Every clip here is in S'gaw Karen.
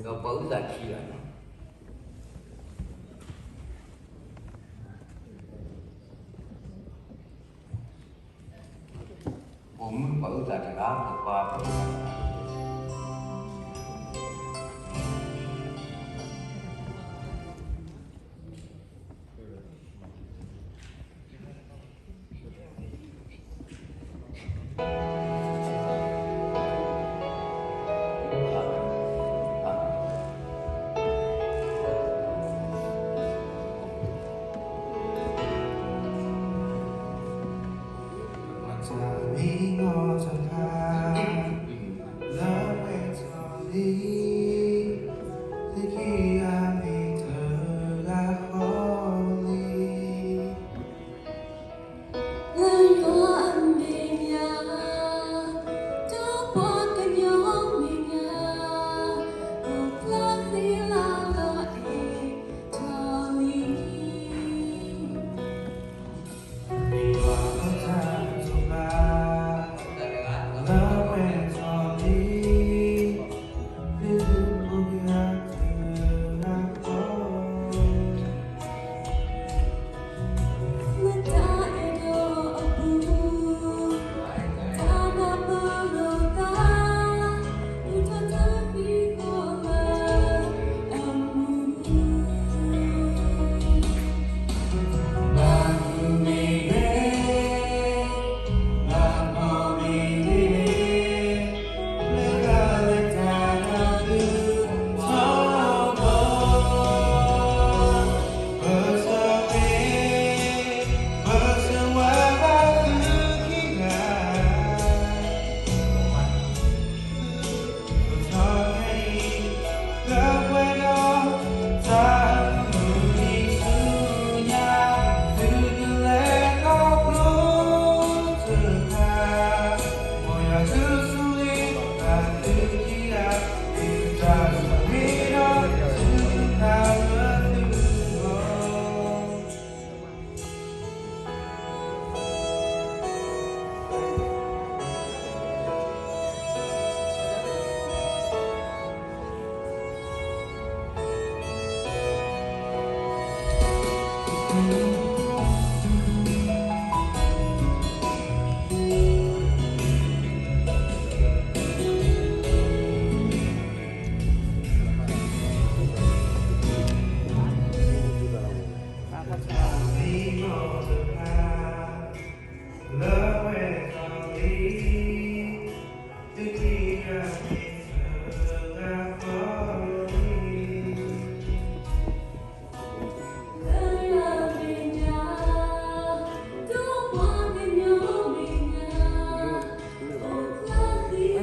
ဒီးပှၤအုၣ်သးခံဂၤန့ၣ် ပိာ်မုၣ်ပှၤအုၣ်သးတဂၤ ပှၤ မ့ၢ်တၢ်မံမီၢ်တဖၣ် လၢပှဲၤထီၣ်လံ သုခံဂၤမ့ၢ်တဂၤဃီလံ လၢယွၤအမဲာ်ညါ ဒီးပှၤကညီမဲာ်ညါ အိၣ်ဖျါဃံလၤလီၤအဲၣ်ထီၣ်လံ မ့ၢ်ယွၤအတၢ်တိာ်ပာ် လၢပှဲၤထီၣ်လံ သုတဖိက့ၤအတဂၤဃီ လၢတၢ်အဲၣ်ဒိးအပူၤ တၢ်နၢ်ပၢၢ်လိာ်သး သုတၢ်သးဃံဃီလၢအမူ ဘၣ်မနုၤမ့ၢ်ဂ့ၤ ဘၣ်မနုၤမ့ၢ်ဂ့ၤ လၢတၢ်လၢတၢ်ဒီးသုထီဘိ ပဆၢဂ့ၤ ပဆၢဝါဘၣ်သုခံဂၤ ပထီၣ်ခဲအံၤ လၢပှဲၤဒီးတၢ်မုၢ်နံၤဆူညါ သုကလဲၤခီဖျိတဖၣ် မ်ယွၤကဆိၣ်ဂ့ၤဘၣ်သုခံဂၤ သုတၢ်ဆိၣ်ဂ့ၤဒီးသုတ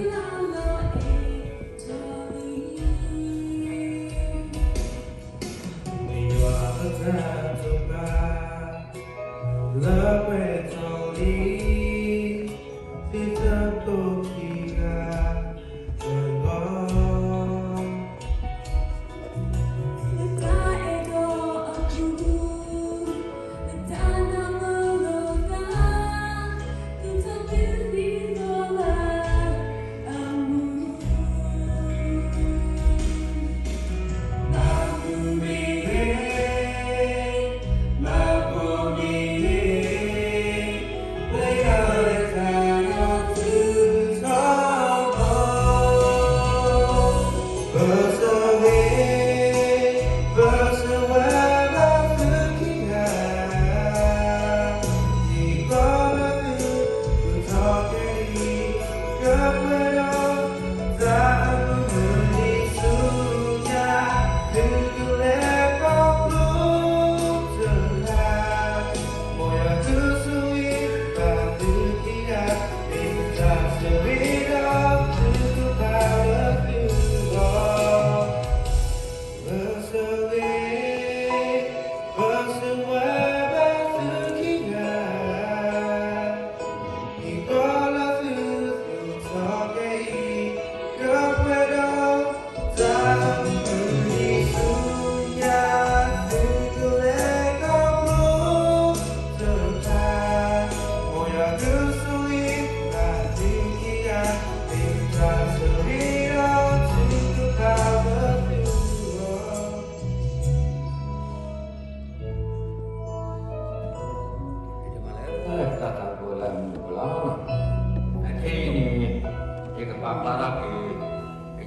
ၢ်လၢသုဂီၢ် မ့ၢ်ယွၤအတၢ်တိာ်ပာ် လၢပှဲၤထီၣ်လံ သုတဖိခံဂၤအဂီၢ် လၢတၢ်အဲၣ်ဒိးအပူၤ လၢတၢ်နၢ်ပၢၢ်လိာ်သး သုတၢ်သးဃံဃီလၢအမူ ဘၣ်မနုၤမ့ၢ်ဂ့ၤ ဘၣ်မနုၤမ့ၢ်ဂ့ၤ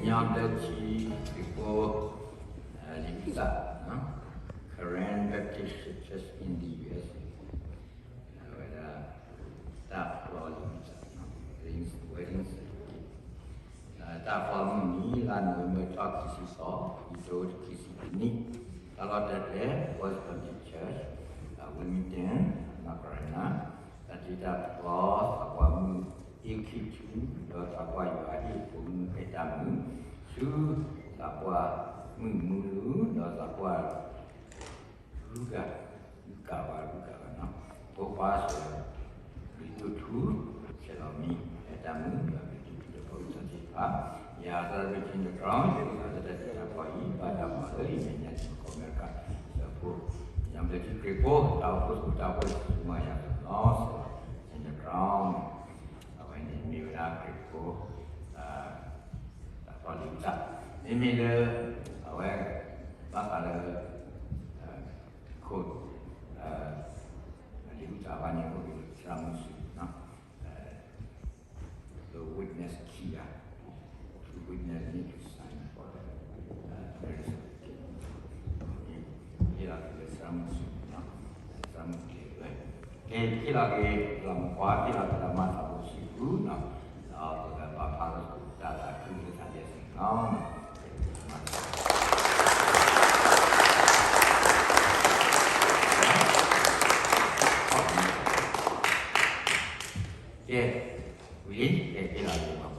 ညီဘျၢထံခရံာ်ဖိ လံာ်အုၣ်သး, Karen Baptist Church in the U S A, အဝဲဒၣ် တၢ်ဖျီလံာ်အုၣ်သး, wedding certificate, တၢ်ဖျီမုၢ်နံၤ လါနိၣ်ဝ့ဘၢၣ် ထီၣ်ခံဆံသီ, ခံကထိခံဆံတနံၣ်, တၢ်လီၢ်တဲဖျါ First Baptist Church, Wilmington, North Carolina, တၢ်တ့တၢ်ဖျီသးပှၢ်မုၢ်အ့ၣ်ခံထူ, ဒီးသးပှၢ်ယွၤအ့ၣ်ဖိမုၣ်ဖဲတၢ်မုာ်, ဆူသးပှၢ်မုၣ်မူလူ, ဒီးသးပှၢ် ရူကၤ, ရူကၤဝါ, ရူကၤဝါနီၤ, ဖိခွါစၢၤ ဘျံးဒိၣ်ထူ, ဆဲးလီၤမံ, ဖဲတၢ်မုာ် ဒီးဘျံးဒိၣ်ထူ ဒီးဖိသၣ်သ့ၣ်တဖၣ်, ယၤသရၣ်ဒိၣ်ကၠံဒီး တြီ ယသးတၢ်တၢ်တၢ်ဖီအံၤ ဘၣ်တၢ်မၤလၢယမဲာ်ညါ တံၤမကီၢ်အမဲရကၤ စၢဖှိၣ်, ညီဘျၢထံခရံာ်ဖိ တၢ်အိၣ်ဖှိၣ်သကိးတၢ်အိၣ်ဖှိၣ် စမၤယၤလီၤ ဆဲးလီၤမံ တြီ, အဝဲန့ၣ်မ့ၢ်ဝဲဒၣ်ခရံာ်ဖိ တၢ်ဖျီလံာ်အုၣ်သး, မ့မ့ၢ်လၢ အဝဲ ဘၣ်ဃးလၢ ခိၣ် လံာ်အုၣ်သးဘၣ်န့ၣ် အိၣ်ဒီးသရၣ်မုၣ်စူၤနီၤ, ဒီး witness ခံဂၤ, two witness need to sign for the marriage certificate. ဟ့ၣ်လီၤက့ၤလၢသရၣ်မုၣ်စူၤနီၤ, သရၣ်မုၣ်ကျဲၤဝဲ, ကဲ ဟ့ၣ်လီၤက့ၤ လီၤမုၣ်ခွါ ဟ့ၣ်လီၤက့ၤလၢမၤသးဖိဆံးပူၤနီၤ, ဒီးပကဘၣ်ဖးလီၤသကိးတၢ်သးခုလၢတၢ်ဒဲးစ့ၢ်ကီးနီၤ, ကဲ, ဝံၤလံ ကဲ ဟ့ၣ်လီၤက့ၤ